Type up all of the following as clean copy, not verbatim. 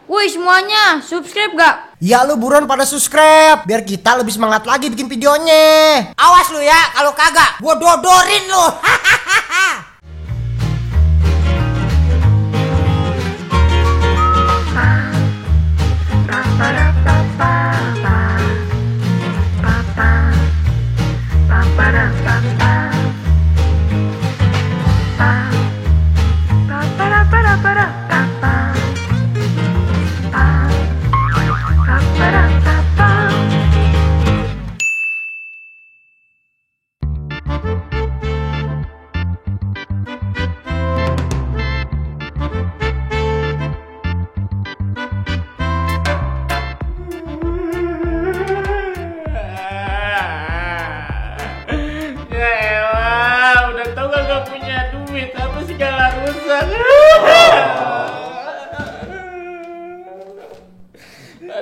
Woi semuanya, subscribe gak? Ya lu buruan pada subscribe biar kita lebih semangat lagi bikin videonya. Awas lu ya, kalau kagak gua dodorin lu.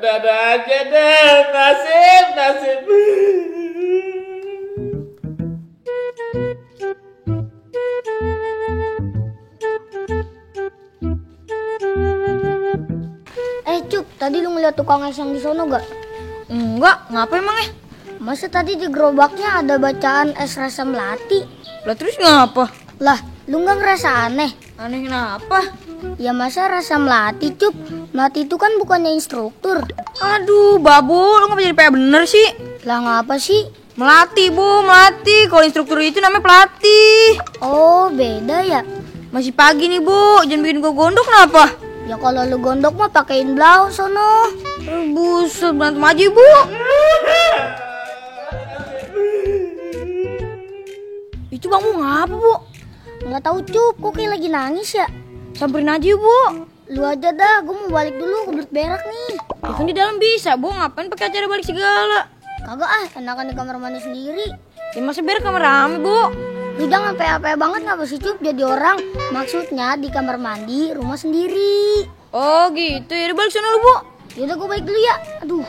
Ada aja deh, nasib. Cup, tadi lu ngeliat tukang es yang di sono gak? Enggak, ngapa emangnya? Masa tadi di gerobaknya ada bacaan es rasa melati? Lah terus ngapa? Lah, lu gak ngerasa aneh? Aneh kenapa? Ya masa rasa melati, Cup? Melati itu kan bukannya instruktur. Aduh, babu, lu ngapa jadi PA bener sih? Lah ngapa sih? Melati, Bu, melati. Kalau instruktur itu namanya pelatih. Oh, beda ya? Masih pagi nih, Bu. Jangan bikin gua gondok kenapa? Ya kalau lu gondok mah pakein blau sono. Buset, berantem aja, Bu. Itu Bang Bu ngapa, Bu? Nggak tahu, Cup, kok kayak lagi nangis ya? Samperin aja, Bu. Lu aja dah, gue mau balik dulu ke belut berak nih. Ya kan di dalam bisa, Bu. Ngapain pakai acara balik segala? Kagak enakan di kamar mandi sendiri. Ya masa berak kamar rame, Bu. Lu jangan PA banget ngapa sih, Cup, jadi orang. Maksudnya di kamar mandi rumah sendiri. Oh gitu, ya udah balik sana lu, Bu. Yaudah gue balik dulu ya. Aduh.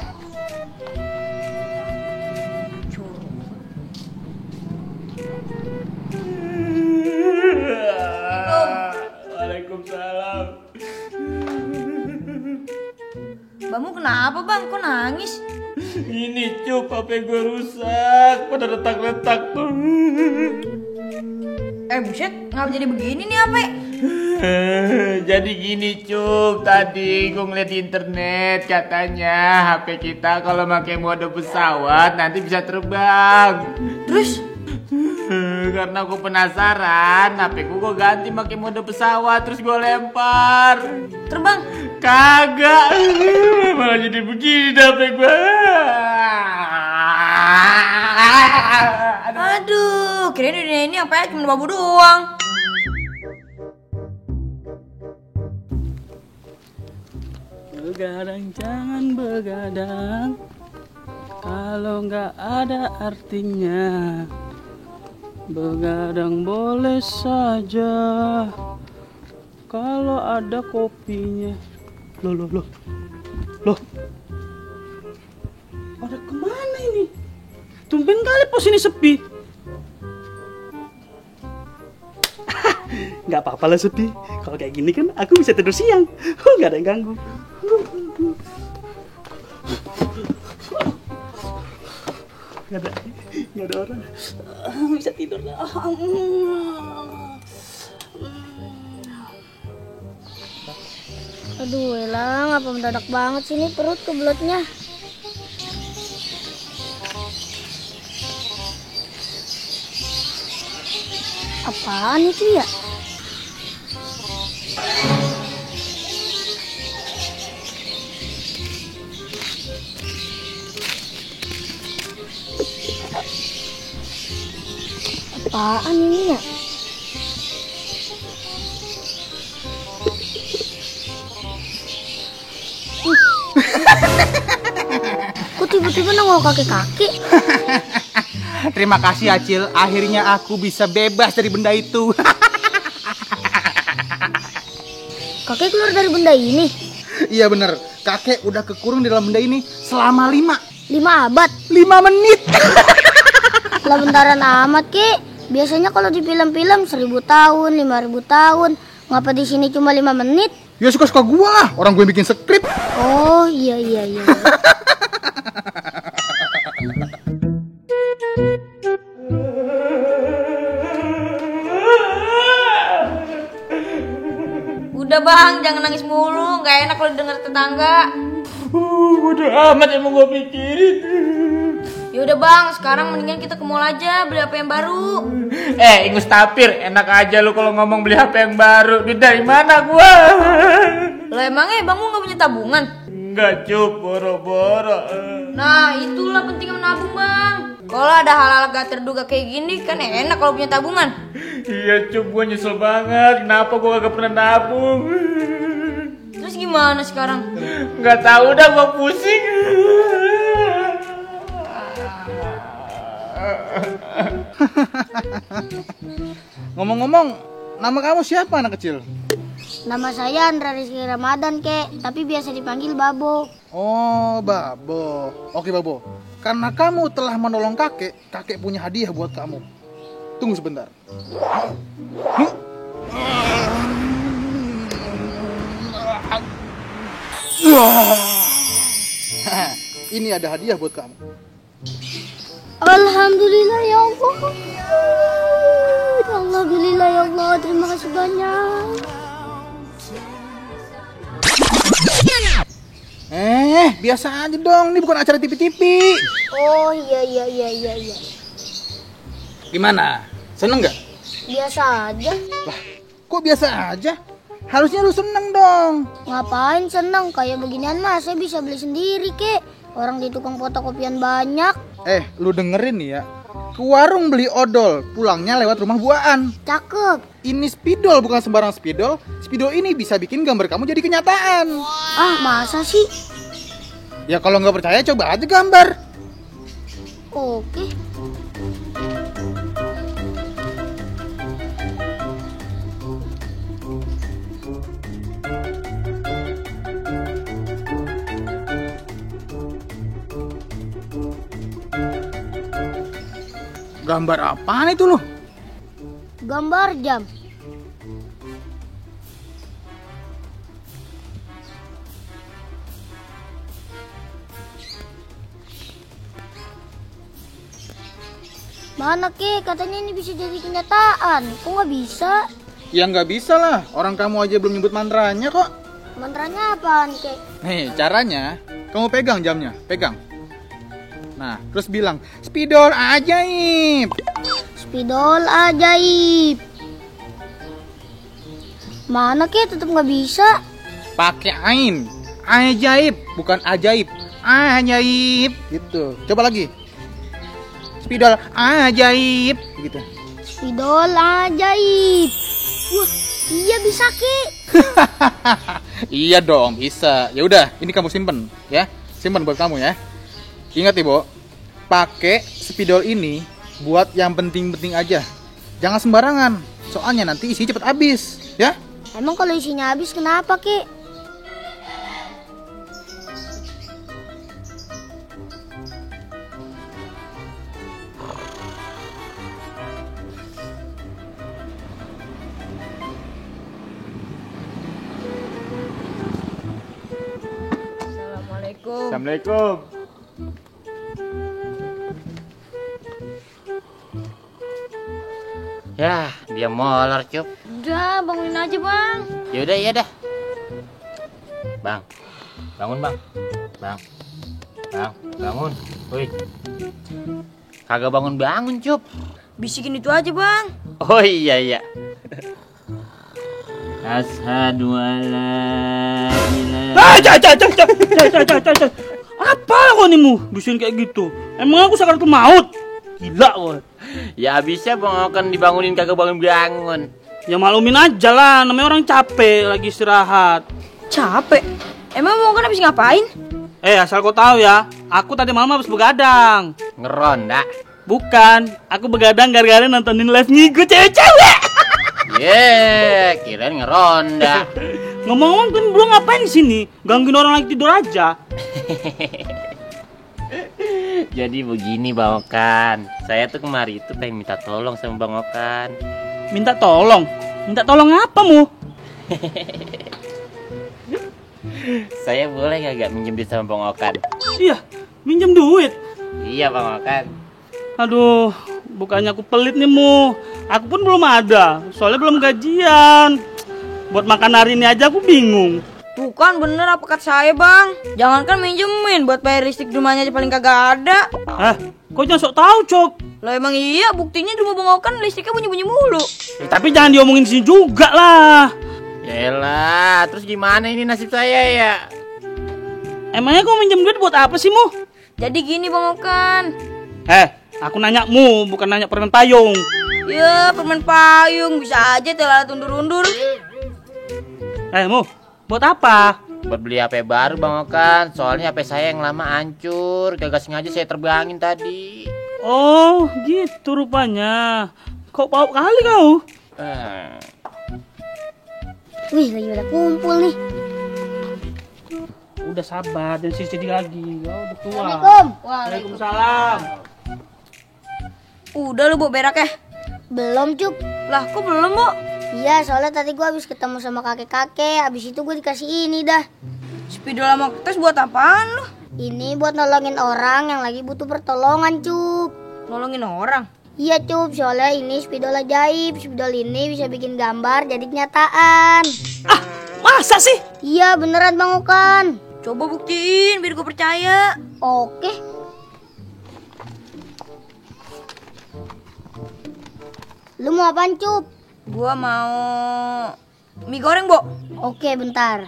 Waalaikumsalam. Bangmu kenapa, Bang? Kok nangis? Ini Cup, HP gue rusak. Pada retak-retak tuh. Buset, ngapa jadi begini nih HP? Jadi gini Cup, tadi gue ngeliat di internet katanya HP kita kalau pakai mode pesawat nanti bisa terbang. Terus? Karena gue penasaran, HP gue ganti pakai mode pesawat terus gue lempar. Terbang? Kagak, malah jadi begini HP gue. Aduh, kirain dunia ini apa ya cuma babu doang. Begadang jangan begadang, kalau nggak ada artinya. Begadang boleh saja, kalau ada kopinya. Loh. Pada kemana ini? Tumben kali pos ini sepi. Nggak apa-apa lah sepi. Kalau kayak gini kan aku bisa tidur siang. Nggak ada yang ganggu. Nggak ada orang. Bisa tidur lah. Aduh, Elang, apa mendadak banget sih ini perut kebelotnya. Apaan itu ya? Apaan ini ya? Kok tiba-tiba nongol kaki-kaki? Terima kasih Acil, akhirnya aku bisa bebas dari benda itu. Kakek keluar dari benda ini? Iya bener, kakek udah kekurung di dalam benda ini selama 5 abad? 5 menit. Lah bentaran amat, Ki. Biasanya kalau di film-film 1000 tahun, 5000 tahun. Ngapa di sini cuma 5 menit? Ya suka-suka gua lah, orang gue bikin skrip. Oh iya iya iya. Udah bang, jangan nangis mulu. Gak enak kalau denger tetangga. Bodoh amat emang gue pikirin. Yaudah bang, sekarang mendingan kita ke mall aja beli HP yang baru. Ingus tapir, enak aja lu kalau ngomong beli HP yang baru. Duit dari mana gua? Lah emangnya bang lu gak punya tabungan? Enggak cup, boro-boro. Nah itulah pentingnya menabung bang. Kalau ada hal-hal gak terduga kayak gini kan enak kalau punya tabungan. Iya cup, gua nyesel banget. Kenapa gua gak pernah nabung? Terus gimana sekarang? Nggak tahu dah, gua pusing. Ngomong-ngomong, nama kamu siapa anak kecil? Nama saya Andra Rizky Ramadan kek, tapi biasa dipanggil Babo. Oh, Babo. Oke, Babo. Karena kamu telah menolong kakek, kakek punya hadiah buat kamu. Tunggu sebentar. Ini ada hadiah buat kamu. Alhamdulillah ya Allah. Alhamdulillah ya Allah, terima kasih banyak. Biasa aja dong. Ini bukan acara TV-TV. Oh iya. Gimana? Seneng nggak? Biasa aja. Lah, kok biasa aja? Harusnya lu seneng dong. Ngapain seneng? Kayak beginian mah saya bisa beli sendiri kek. Orang di tukang fotokopian banyak. Lu dengerin nih ya. Ke warung beli odol, pulangnya lewat rumah buaan. Cakep. Ini spidol, bukan sembarang spidol. Spidol ini bisa bikin gambar kamu jadi kenyataan. Ah, masa sih? Ya kalau nggak percaya coba aja gambar. Oke. Gambar apaan itu loh? Gambar jam. Mana kek? Katanya ini bisa jadi kenyataan. Kok nggak bisa? Ya nggak bisa lah. Orang kamu aja belum nyebut mantranya kok. Mantranya apaan kek? Nih caranya, kamu pegang jamnya, pegang. Nah, terus bilang, spidol ajaib. Spidol ajaib. Mana kek? Tetap nggak bisa. Pakai ain. Ajaib, bukan ajaib. Ajaib. Gitu. Coba lagi. Spidol ajaib. Gitu. Spidol ajaib. Wah, iya bisa kek. Iya dong, bisa. Ya udah, ini kamu simpen, ya. Simpen buat kamu ya. Ingat Ibu, pakai spidol ini buat yang penting-penting aja. Jangan sembarangan, soalnya nanti isi cepet habis, ya. Emang kalau isinya habis kenapa kek? Assalamualaikum. Assalamualaikum. Ya, dia molor, Cup. Udah bangunin aja bang. Yaudah, iya dah. Bang, bangun bang. Bang, bangun. Woi, kagak bangun, Cup. Bisikin itu aja bang. Oh iya. Asyhadu alla ilaha. Apa kau nimu? Bisikin kayak gitu. Emang aku sakaratul maut? Gila kau. Ya habisnya bang akan dibangunin kagak bangun. Ya maklumin aja lah, namanya orang capek lagi istirahat. Capek. Emang mau kan habis ngapain? Asal kau tahu ya, aku tadi malam habis begadang. Ngeronda. Bukan, aku begadang gara-gara nontonin live ngigo cewek-cewek. Kirain ngeronda. Ngomong-ngomong kan belum ngapain di sini? Gangguin orang lagi tidur aja. Jadi begini Bang Okan, saya tuh kemari itu pengen minta tolong sama Bang Okan. Minta tolong? Minta tolong apa mu? Saya boleh nggak minjem duit sama Bang Okan? Iya, minjem duit. Iya Bang Okan. Aduh, bukannya aku pelit nih Mu. Aku pun belum ada, soalnya belum gajian. Buat makan hari ini aja aku bingung. Tuh kan bener apa kata saya bang. Jangankan minjemin, buat bayar listrik di rumahnya aja paling kagak ada. Kok jangan sok tahu, Cok. Lah emang iya, buktinya di rumah Bang Okan listriknya bunyi-bunyi mulu. Tapi jangan diomongin sini juga lah. Yaelah, terus gimana ini nasib saya ya? Emangnya kau minjem duit buat apa sih, Mu? Jadi gini Bang Okan. Aku nanya Mu, bukan nanya permen payung. Ya permen payung, bisa aja telat undur-undur. Mu, buat apa? Buat beli HP baru Bang Okan. Soalnya HP saya yang lama hancur. Gak sengaja saya terbangin tadi. Oh, gitu rupanya. Kok pau kali kau? Wih, lagi pada kumpul nih. Udah sabar, dan sedih lagi. Kau udah tua. Assalamualaikum. Waalaikumsalam. Udah lu bawa berak ya? Belum, Cup. Lah kok belum Bu? Iya, soalnya tadi gua habis ketemu sama kakek-kakek. Habis itu gua dikasih ini dah. Spidol sama kertas buat apaan lu? Ini buat nolongin orang yang lagi butuh pertolongan, Cup. Nolongin orang? Iya, Cup. Soalnya ini spidol ajaib. Spidol ini bisa bikin gambar jadi kenyataan. Masa sih? Iya, beneran Bang Okan. Coba buktiin biar gue percaya. Oke. Lu mau apaan, Cup? Gua mau mie goreng, Bo. Oke, bentar.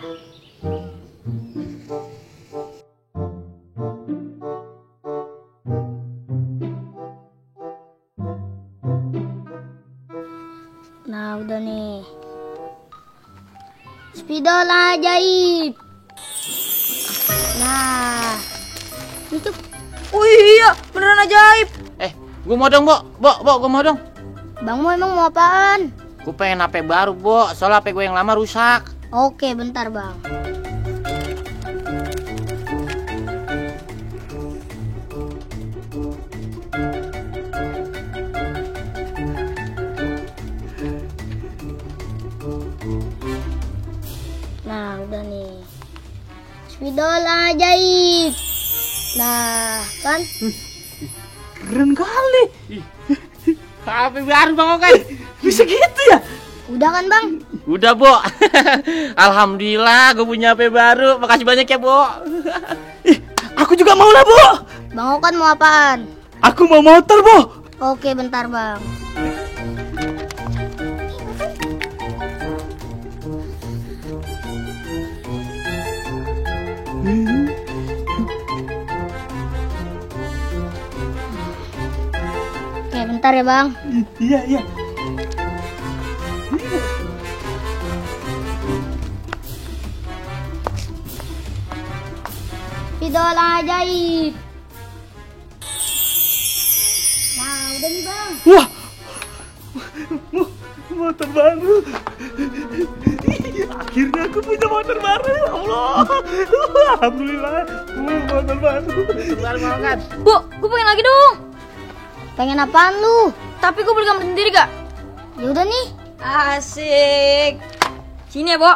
Nah, udah nih. Spidol ajaib. Nah, itu. Oh iya, beneran ajaib. Gue mau dong, Bo, gue mau dong. Bang Mo emang mau apaan? Gue pengen HP baru, Bo. Soalnya HP gue yang lama rusak. Oke, bentar, Bang. Nah, udah nih. Spidol ajaib. Nah, kan? Keren kali. HP baru Bang Okan. Bisa gitu ya? Udah kan, Bang? Udah, Bo. Alhamdulillah gue punya HP baru. Makasih banyak ya, Bo. Aku juga mau lah, Bu. Bang Okan mau apaan? Aku mau motor, Bu. Oke, bentar, Bang. Oke, bentar ya, Bang. Iya. Spidol ajaib. Nah, udah nih, Bang. Wah, motor baru. Akhirnya aku punya motor baru, ya Allah. Alhamdulillah, motor baru. Baru Bang Okan. Bu, gue pengen lagi dong. Pengen apaan lu? Tapi gue beli gambar sendiri gak? Ya udah nih. Asik. Sini ya, Bo.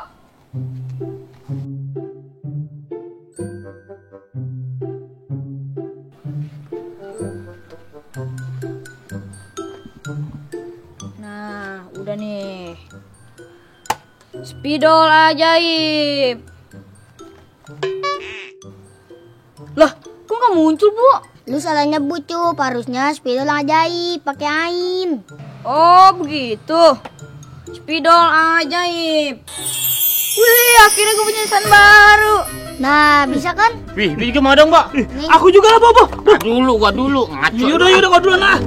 Nah, udah nih. Spidol ajaib. Lah, kok nggak muncul, Bu? Lu salah nyebut, Cup. Harusnya spidol ajaib pakai ain. Oh, begitu. Spidol ajaib. Wih, akhirnya gue punya desain baru. Nah, bisa kan? Wih, lu juga mau dong, Bo. Aku juga lah, Bu. Gua dulu. Ngaco. Yaudah, gua duluan lah.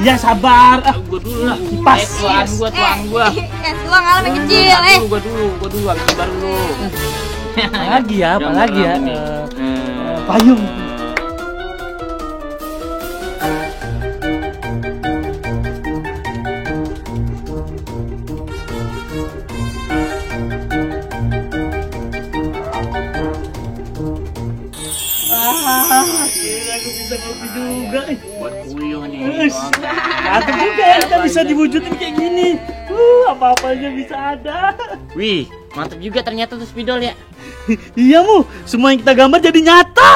Iya, sabar. Gua dulu lah. Pas. Tuang gua. Tuang alam yang kecil, Gua dulu, habis baru lu. Apalagi ya? Payung. juga. Buat puyuh nih. Mantap juga ya kita bisa diwujudin kayak gini. Apa-apanya bisa ada. Wih, mantap juga ternyata tuh spidol ya. Iya Mu, semua yang kita gambar jadi nyata.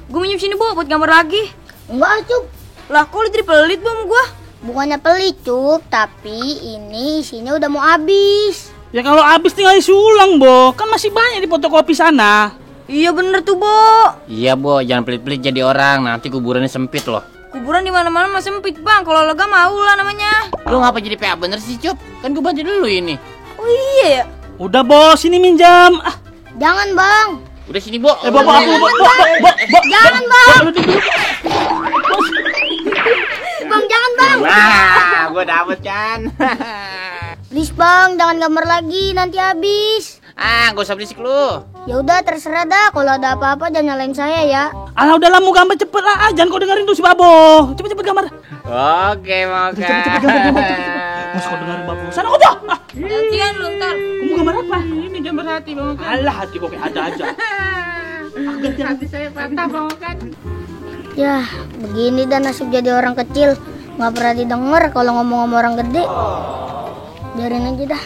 Gue minjem sini, Bu, buat gambar lagi. Enggak, Cup. Lah, kok lu jadi pelit, Bu, sama gua? Bukannya pelit, Cup, tapi ini isinya udah mau habis. Ya kalau habis tinggal disulang, Bo. Kan masih banyak di fotokopi sana. Iya bener tuh, Bo. Iya, Bo, jangan pelit-pelit jadi orang, nanti kuburannya sempit loh. Kuburan di mana-mana mah sempit, Bang. Kalau lega mau lah namanya. Lu ngapa jadi PA bener sih, Cup? Kan gue bantu dulu ini. Oh iya ya. Udah, Bo, sini minjam. Jangan, Bang. Udah sini, Bo. Bapak aku, Bo. Jangan, Bang. Bang, jangan, Bang. Nah, gue dapet kan. Please, Bang, jangan gambar lagi, nanti habis. Gak usah berisik lu. Ya udah, terserah dah. Kalau ada apa-apa jangan nyalain saya ya. Alah, udahlah mau gambar cepet lah. Jangan kau dengerin tuh si Babo. Cepet-cepet gambar. Oke, mau kan. Cepet gambar. Mas kau dengerin Babo. Sana kau tuh. Gantian lu ntar. Kamu gambar apa? Ini gambar hati, Bang. Alah, hati kau kayak ada aja. Hati saya patah, Bang kan. Ya, begini dah nasib jadi orang kecil. Nggak pernah didengar kalau ngomong sama orang gede. Biarin aja dah.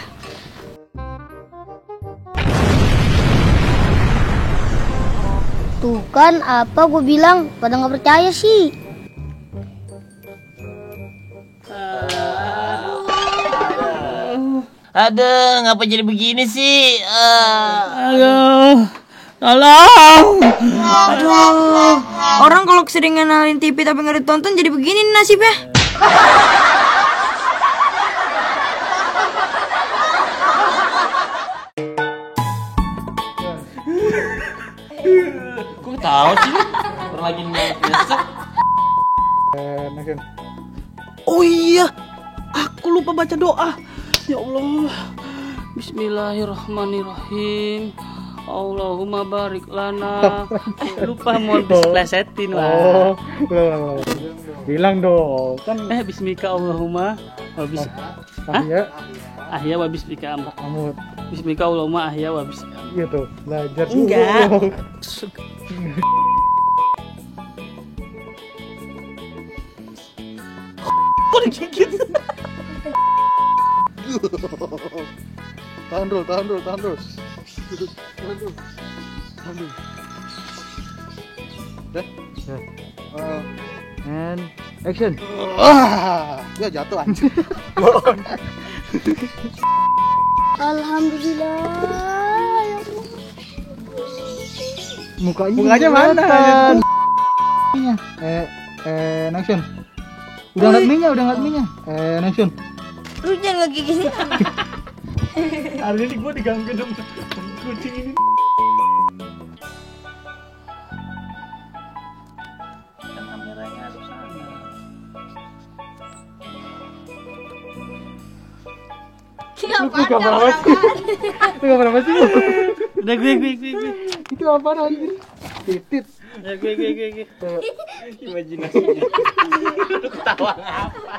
Tuh kan, apa gue bilang, pada nggak percaya sih. Aduh, ngapa jadi begini sih? Aduh. Tolong. Aduh. Orang kalau keseringan nalin TV tapi nggak ditonton jadi begini nih nasibnya. Kok tahu sih? Orang lagi nyesek. Oh iya, aku lupa baca doa. Ya Allah. Bismillahirrahmanirrahim. Allahumma barik lana. Lupa mau dislesetin lah. Bilang dong, kan Bismika Allahumma wa bis. ya Ahya wa bismika amra. kamu Bismika Allahumma ahya wa bis. gitu belajar Enggak. Kok digigit? tahan dulu. Deh. And action. Ya jatuh anjir. Alhamdulillah. Ya Allah. Mukanya mana? Action. Udah ngeliat minyak. Action. Lu jangan ngegigit. Hari ini gua diganggu dong kucing ini. Kenapa ada orang? Itu gambar apa sih? Udah gue. Itu apaan anjir? Titit. Ya gue. Imajinasinya. Lu ketawa apa?